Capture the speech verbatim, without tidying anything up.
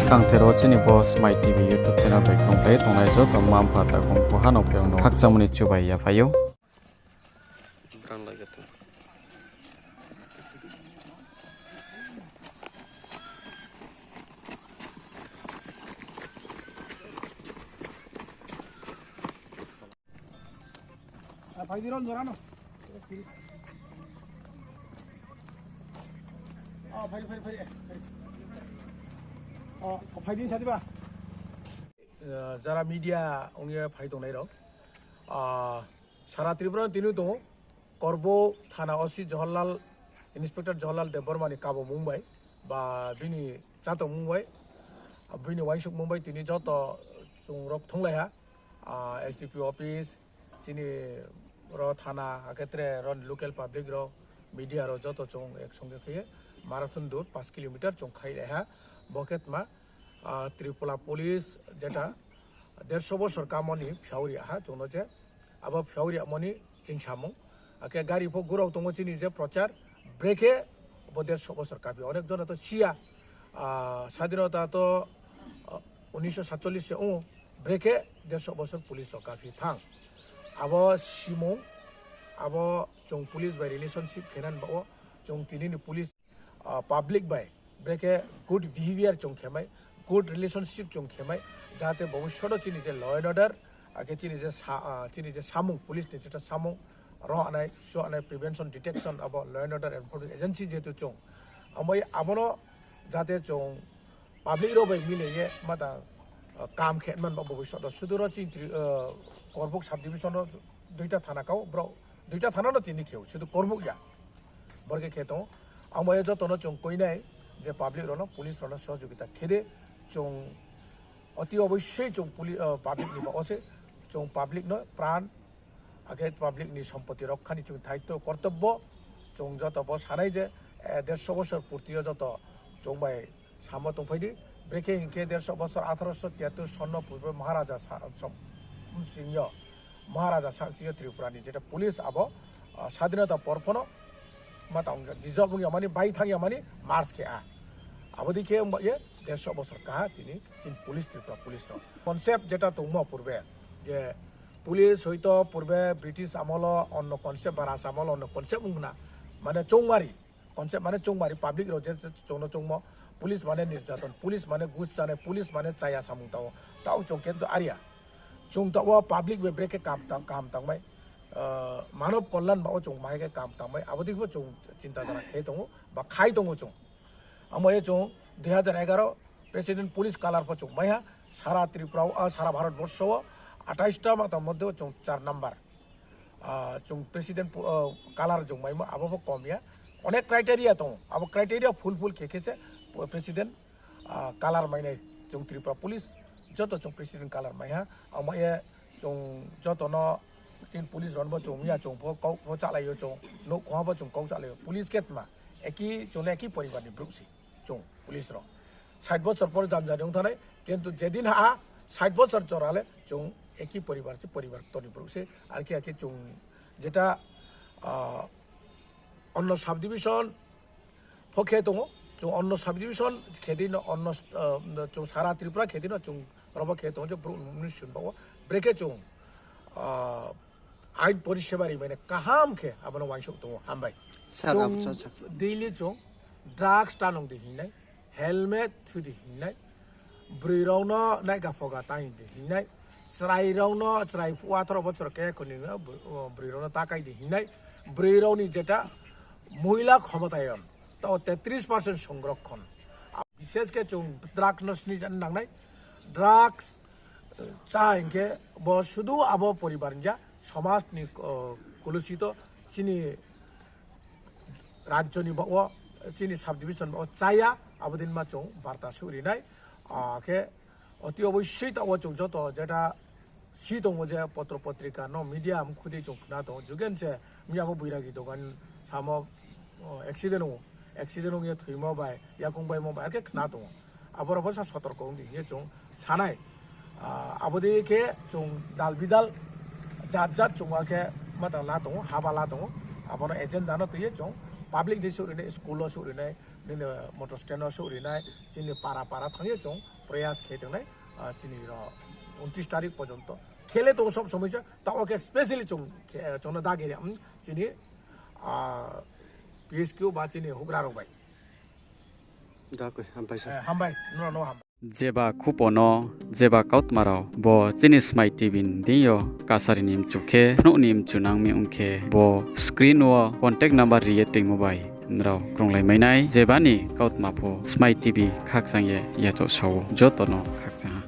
Kangthero chini bo Smai T V YouTube channel bai kongkhlai tongnai joto mma mpha takhu mkhu hano phai ang no khakchangmo ni chubai yaphai ou. Jara media ong ye phai tongnai rao, sara Tripura no tini tongo, Korbuk thana O C Johorlal, Inspector Johorlal Debbarma ni kabomung bai, ba bini chatongmung bai, bini uaingsouhmung bai tini joto chung rao kthunglai ha, S D P O office, chini ro thana, akhe tre ro ni local public rao, media rao joto chung ek songe khe ye marathon dur পাঁচ kilometer chung khailai ha, bo khe tma, Tripura police jeta দেড়শো বছর kamo ni phiaori ha chung no je, abo phiaori amo ni chingsamung, akhe gari pho gurao tongo chini je prochar, brekhe bo দেড়শো বছর kaphi, onek jona to si ya, স্বাধীনতা to উনিশশো সাতচল্লিশ se ong, brekhe দেড়শো বছর police rao kaphi thanng. Abo simung, abo chung police bai relationship khe nani baoh wo, chung tini ni police, public bai brekhe good behaviour chung khe mai, good relationship chung khe mai, jahate bo sodo chini je law and order, akhe chini je samung, police ni jeta samung, rohnai, suanai, prevention, detection, abo law and order enforcement agency jehetu chung, abo, abo no jahate chung public rao bai mile ye mata kam khe man ba bo sodo sudu ro chini Korbuk sub division wo দুইটা thana kau, brao দুইটা thana no tini khe ou, sudu Korbuk ya. Bor khe khe tong, ang bai ye joto no chung koinai je public rao no, police rao no সহযোগিতা khe di, chung অতি অবশ্যই chung public ni baoh wo se, chung public no প্রাণ, akhe public ni সম্পত্তি রক্ষা ni chung দায়িত্ব, কর্তব্য, chung joto bo sanai je দেড়শো বছর পূর্তি yo joto chung bai samo tongphai di, brekhe hing khe দেড়শো বছর আঠারোশো তিয়াত্তর সন no purbe Maharaja sa-, som-, ching yo, Maharaja sa-, ching yo Tripura ni jeta police abo স্বাধীনতা পর pho no ma tang dijak ong ya mani, bai thanng ya mani, march khe a. Abo dei khe ong ba ye দেড়শো বছর kaha tini chini police, Tripura police rao. Concept jeta tongmo purbe, je police hoito purbe British amol wo onno concept, ba Raj amol wo onno concept ong khna, mane choungmari, concept mane choungmari, public rao je chung no choungmo, police mane nirjaton, police mane gus chanai, police mane chaya samung tang ou, taoh chung kintu are ya. Chung taoh wo public bai brekhe kam tang, kam tangmai, Manab Kalyan baoh wo chung mai khe kam tangmai, abo dei pho chung chinta jana khe tong ou, ba khai tong ou chung. Amo ye chung দুই হাজার এগারো President Police Color pho chung mai ha, sara Tripura wo, sara Bharat borso wo আঠাশটা mata moddhe wo chung চার number. Chung President Color chung maimo abo pho kom ya. Onek criteria tong ou, abo criteria fulfill khe khe se President Color mainai. Chung Tripura Police joto chung President Color mai ha. Ang ba ye chung joto no, chini police rao no bo chung ya, chung pho kau pho chálai yo, chung nouhkhong ha bo chung kau chálai yo. Police khe tma, একই, chung le একই পরিবার ni brouh se. Chung police rao ষাট বছর পর janja ni ong thanng nai, kintu je din ha ষাট বছর jora le chung একই পরিবার se, পরিবার ktor ni brouh se. Arkhe akhe chung jeta অন্য subdivision pho khe tong ou, chung অন্য subdivision khe di no, chung sara Tripura khe di no, chung ro bo khe tong ou je brouh ni mission baoh wo, brekhe chung ain poriseba rimai nai kaham khe abo no uaingsouh tong ou. Hambai. Chung daily chung drugs tanong di hing nai, helmet thu di hing nai, broi rao no naiga phoga tang di hing nai, chrai rao no, chrai আঠারো বছর khe khoni no, broi rao no takai di hing nai, broi rao ni jeta মহিলা ক্ষমতায়ন, tao তেত্রিশ percent সংরক্ষণ. বিশেষ khe chung drugs no sni ja nang nai, drugs chá hing khe bo শুধু abo পরিবার ya, সমাজ ni কলুষিত, chini রাজ্য ni baoh wo, chini subdivision baoh wo chá ya, abo din ma chung বার্তা souhri nai, akhe অতি অবশ্যই taoh wo chung joto jeta si tong ou je পত্র পত্রিকা no, media mkhu di chung khna tong ou, jugen se miya bo বৈরাগী দোকান samo accident ong, accident ong ye thoimo bai, yakoung baimo bai, arkhe khna tong ou. Abo rao pho sa সতর্ক ong di hing ye chung sa nai. Abo dei khe chung dal bidal jat jat chung akhe ma tang la tong ou, haba la tong ou. Abo no agenda no tui ye chung public dei souhri nai, school wo souhri nai, nini motor stand wo souhri nai, chini para para thanng ye chung প্রয়াস khe tongnai, chini ro ঊনত্রিশ তারিখ পর্যন্ত. Khele tong সব সময় se, taoh khe specially chung khe, chung no dagi ri, chini, PSQ ba chini houhgra rao bai. Hambai, no no hambai. Jeba khupo no, jeba kautma rao bo chini Smai TV ni deing yo kasari ni mchu khe, phnuh ni mchu nang mi ong khe, bo screen wo contact number ri ye toingmo bai nrao krunglai mai nai. Jeba ni kautma pho Smai TV khakchang ye yachaoh sa ou, joto no khakchang ha.